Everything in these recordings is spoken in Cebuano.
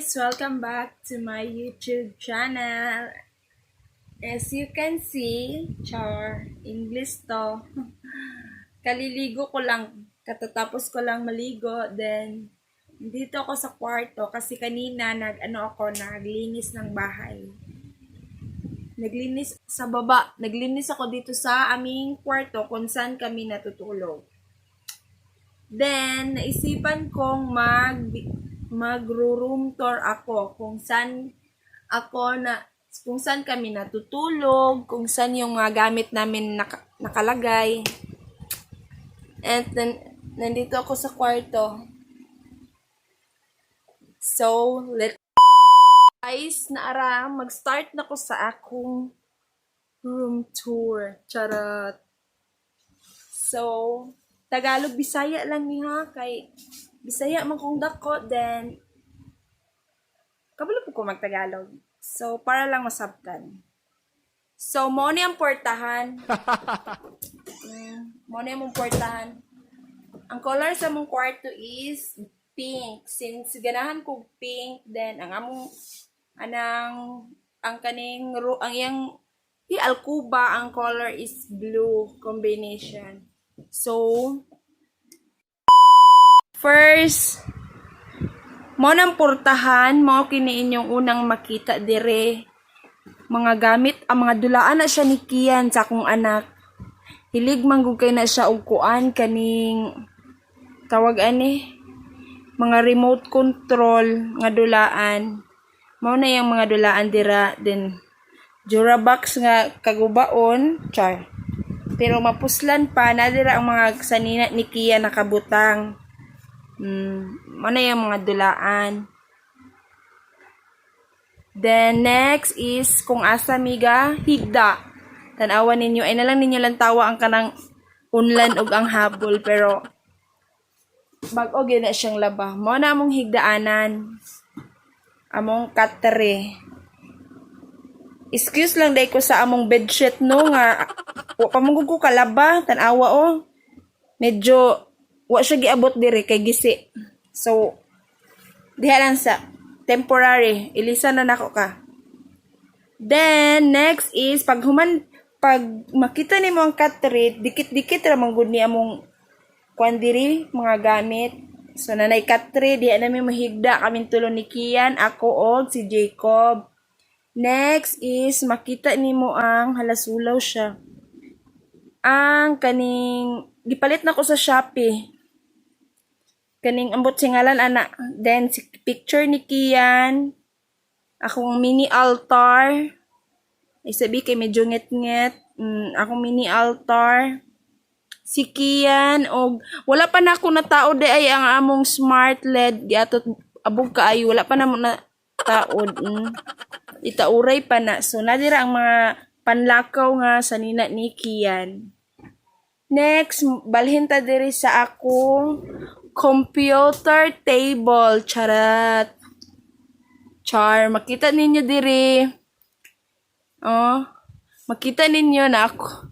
Guys! Welcome back to my YouTube channel. As you can see, char, English to. Kaliligo ko lang. Katatapos ko lang maligo. Then, dito ako sa kwarto kasi kanina nag ano ako, naglinis ng bahay. Naglinis sa baba. Naglinis ako dito sa aming kwarto kung saan kami natutulog. Then, naisipan kong magro-room tour ako kung saan kami natutulog, kung saan yung mga gamit namin nakalagay. And then, nandito ako sa kwarto. So, let guys, naara, mag-start na ko sa akong room tour. Charot. So, Tagalog Bisaya lang ni ha, kay Bisaya man kong dako, then kabalo po ko magtagalog. So, para lang masabtan. So, mo ni ang portahan. Mo ni among portahan. Ang color sa among kwarto is pink. Since ganahan ko pink, then ang among anang ang kaning ang iyang di alkuba, ang color is blue combination. So, first, mo nang portahan, mo kini inyong unang makita dire. Mga gamit, ang mga dulaan na siya ni Kian sa akong anak. Hilig man gud kay na siya og kuan, kaning tawag ani, mga remote control nga dulaan. Mao na yung mga dulaan dira, then Durabox nga kagubaon, char. Pero mapuslan pa na dira ang mga sanina ni Kia nakabutang. Mao na yung mga dulaan. Then next is kung asa miga higda. Tan-awan ninyo ay na lang ninyo lang tawa ang kanang unlan ug ang habol, pero bag-o gyud na siyang laba. Mao na among higdaanan. Among katre. Excuse lang day ko sa among bedsheet, no, nga wa pa man gud ko kalaba, tan-awa oh. Medyo wa siya giabot dire kay gisi. So diha lang sa temporary, ilisa na nako ka. Then next is pag human, pag makita nimo ang katre, dikit-dikit ra man gud ni among kuan diri, mga gamit. So nanay katre, diha nami mahigda kaming tulo ni Kian, ako og si Jacob. Next is makita nimo ang halasulaw siya. Ang kaning gipalit na ko sa Shopee. Kaning ambot singalan ana. Then si picture ni Kian. Akong mini altar. Ay sabi kay medyo nget-nget. Akong mini altar. Si Kian og wala pa na ako nataod di ay ang among smart LED giatot abog kaayo, wala pa na mo na taod. Itauray pa na. So nadira ang mga panlakaw nga sanina ni Kian. Next, balhin ta diri sa akong computer table. Charat. Char, makita ninyo diri. Oh, makita ninyo na ako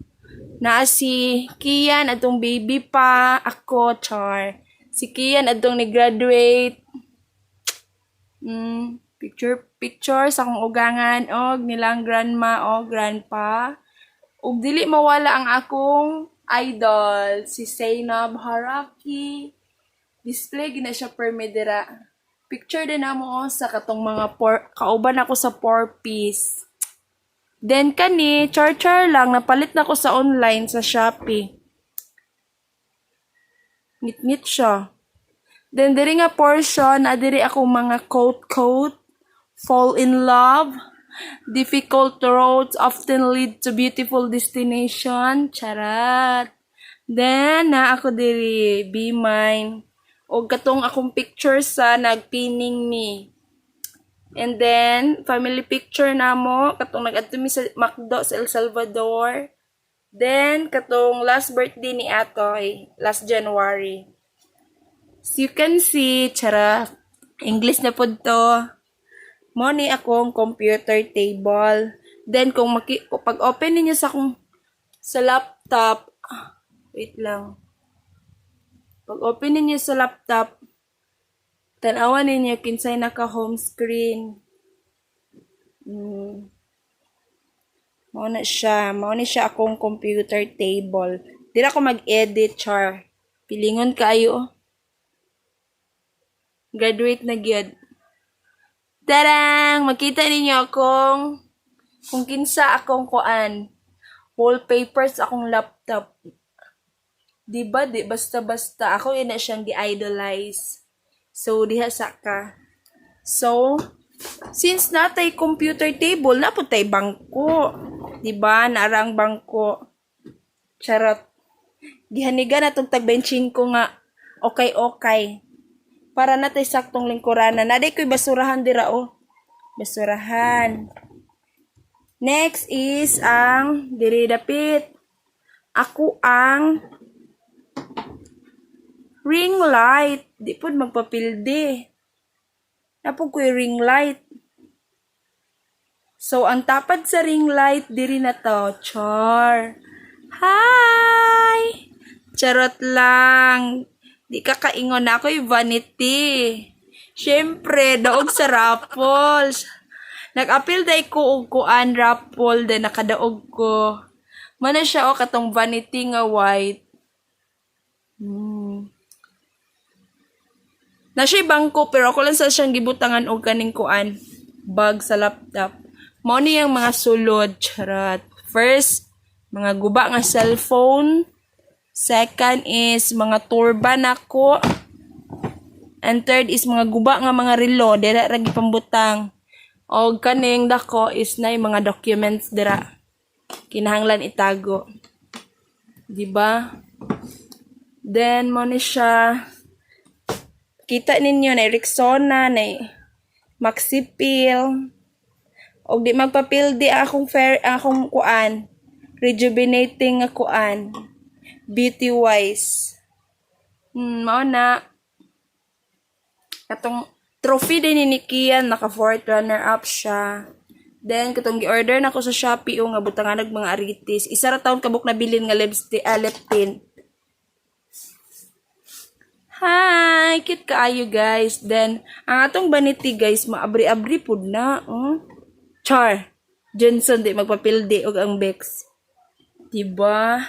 na si Kian atong baby pa ako, char. Si Kian atong ni-graduate. Picture picture sa akong ugangan og nilang grandma o grandpa. Ug dili mawala ang akong idol, si Zainab Haraki. Display gina siya permi dira. Picture din namo oh, sa katong mga por, kauban ako sa four piece. Then kani, char-char lang, napalit na ko sa online sa Shopee. Ngit-ngit siya. Then diri nga portion, na diri ako mga quote-quote, "Fall in love, difficult roads often lead to beautiful destination." Charat. Then, na ako diri, "Be mine." O katong akong picture sa nagpining mi. And then, family picture namo, katong nag-adto mi sa McDo sa El Salvador. Then, katong last birthday ni Atoy, last January. As you can see, chara, English na pod to. Mo ni akong computer table. Then, kung maki, pag open ninyo sa akong sa laptop, ah, wait lang. Pag open ninyo sa laptop, Tanawa ninyo kinsay naka home screen. Mao na siya. Mao ni siya akong computer table. Dira ko mag-edit, char. Pilingon kaayo. Graduate na gyud. Tarang! Makita ninyo akong kung kinsa akong kuan. Wallpapers akong laptop. Di ba? Di basta-basta. Ako yun na siyang gi-idolize. So, diha sa ka. So, since natay computer table, naa pod tay bangko. Di ba? Naara ang bangko. Charot. Gihaniga na tong tag 25 nga okay-okay. Para natay saktong lingkuranan. Naa ko'y basurahan dira oh. Basurahan. Next is ang diri dapit. Ako ang ring light. Di pod magpapildi. Naa pod ko'y ring light. So, ang tapad sa ring light, diri na to. Char. Hi! Charot lang. Di ka kaingon na ako'y vanity. Siyempre, daog sa raffles. Nag-apil day ko og kuan raffle, then nakadaog ko. Mana siya o katong vanity nga white. Na siya bangko pero ako lang sa siyang gibutangan og kaning kuan bag sa laptop. Mao ni ang mga sulod, charot. First, mga guba nga cellphone. Second is mga turban nako. And third is mga guba nga mga relo, dira ra gipambutang. Og kaning dako is nay mga documents dira. Kinahanglan itago. Di ba? Then mo ni siya, kita ninyo na Rexona na Maxipil. Og di magpapildi akong fair akong kuan, rejuvenating nga kuan, beauty wise. Mao na katong trophy din ni Kian, naka fourth runner up siya. Then katong gi-order na ko sa Shopee o nga butangan mga aritis. Isa ra taon kabuk nabilin nga lipstick, ah, lip tint. Hi! Cute kaayo, guys. Then, ang atong vanity, guys, maabri-abri pud na. Oh. Char. Johnson di magpapildi og ang Bex. Diba?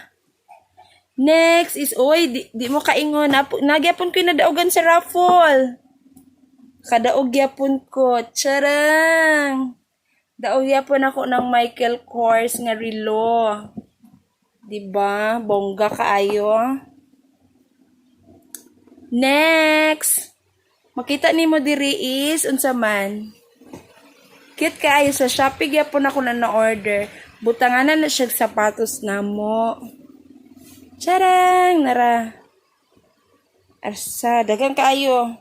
Next is, oy, di mo kaingon. Nagyapon ko yung nadaogan sa raffle. Kadaog yapon ko. Charang! Daog yapon ako ng Michael Kors nga relo. Diba? Bongga kaayo. Next! Makita nimo diri is unsa man. Cute kaayo, sa Shopee gyapon ako na na-order. Butanganan na siya sapatos namo. Charang! Nara. Arsa, dagan kaayo.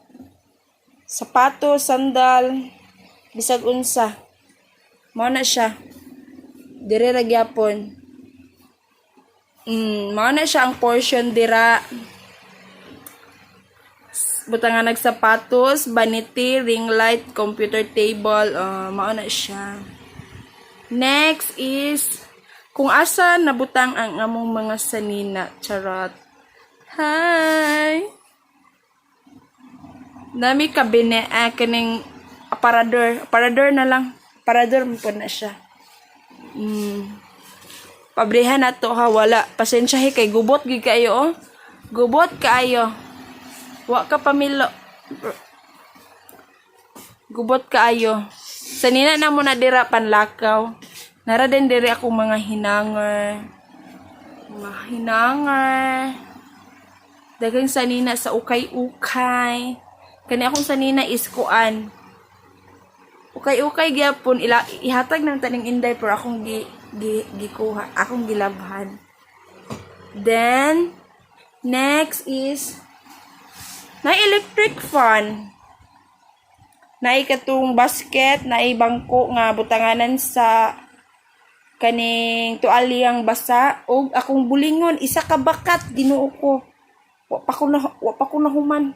Sapatos, sandal, bisag unsa. Mao na siya. Dire ra gyapon. Mao na siya ang portion dira. Butangan nagsapatos, vanity, ring light, computer table, mao na siya. Next is kung asa nabutang ang among mga sanina, charot. Hi. Nami kabine, ah, kaning aparador, aparador na lang. Aparador mo po na siya. Pabrihan na to ha, wala. Pasensya he kay gubot gid kayo oh. Gubot kaayo. Wa ka pamilo. Gubot kaayo. Sanina na mo na dira panlakaw. Nara din diri akong mga hinanger. Mga hinanger. Daghang sanina sa ukay-ukay. Kani akong sanina is kuan. Ukay-ukay gyapon ila ihatag ng taning inday pero akong gi, gi gikuha, akong gilabhan. Then next is na electric fan. Naay katong basket, naay bangko nga butanganan sa kaning tualyang basa ug akong bulingon isa ka bakat, Ginoo ko. Wa pa ko nahuman.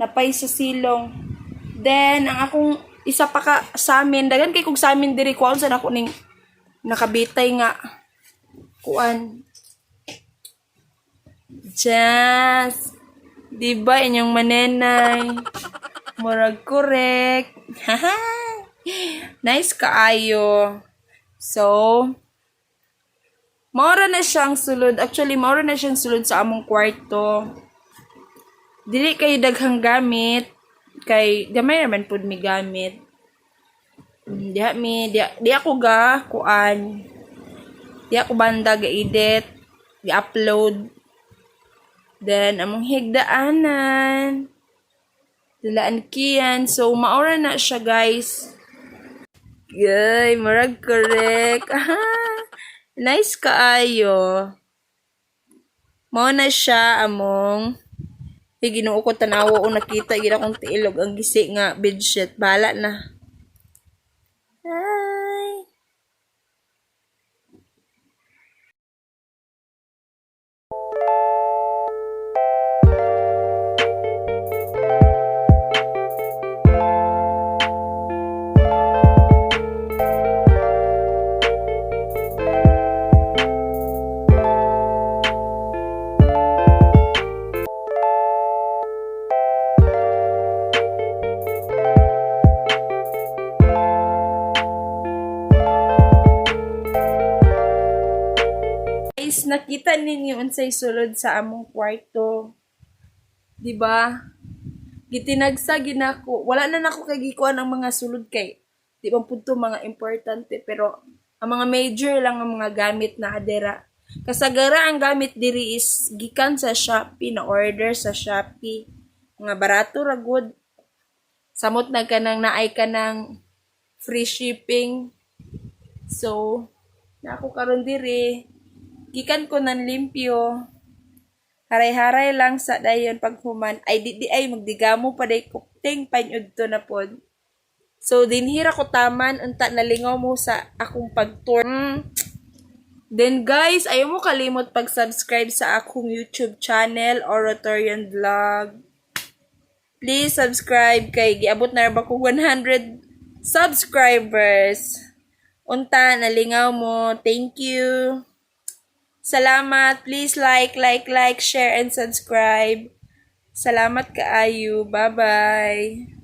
Napay sa silong. Then ang akong isa pa ka sa amin, daghan kay kog sa amin diri, kuan sa nako ning nakabitay nga kuan. Just, di ba inyong manenay? Murag correct. Haha. Nice kaayo. So, maura na siyang sulod. Actually, maura na siyang sulod sa among kwarto. Dili kay daghang gamit. Kay gamay naman pud mi gamit. Diha mi, diha, di ako ga kuan. Di ako banda ga edit, ga-upload. Then among higdaanan. Dulaan kiyan. So maura na siya, guys. Yay, murag correct. Aha. Nice kaayo. Mao na siya among. Ay, Ginoo ko, tanawa o nakita gid akong tiilog ang gisi nga bedsheet. Bahala na. Hi. Guys, nakita ninyo unsay sulod sa among kwarto. 'Di ba? Gitinagsa ginako. Wala na nako kay gikuan ang mga sulod kay di man pud to mga importante, pero ang mga major lang ang mga gamit na adera. Kasagara ang gamit diri is gikan sa Shopee, na order sa Shopee. Mga barato ra gud. Samot na kanang naay ka ng free shipping. So, na ako karon diri. Gikan ko ng limpyo. Haray-haray lang sa dayon paghuman. Ay di di ay magdigamo pa day kupting panyud to na pod. So dinhira ko taman, unta nalingaw mo sa akong pag-tour. Then guys, ayaw mo kalimot pag-subscribe sa akong YouTube channel, Oratorian Vlog. Please subscribe kay giabot na ba ko 100 subscribers. Unta nalingaw mo. Thank you. Salamat. Please like, like, like, share, and subscribe. Salamat kaayo. Bye-bye.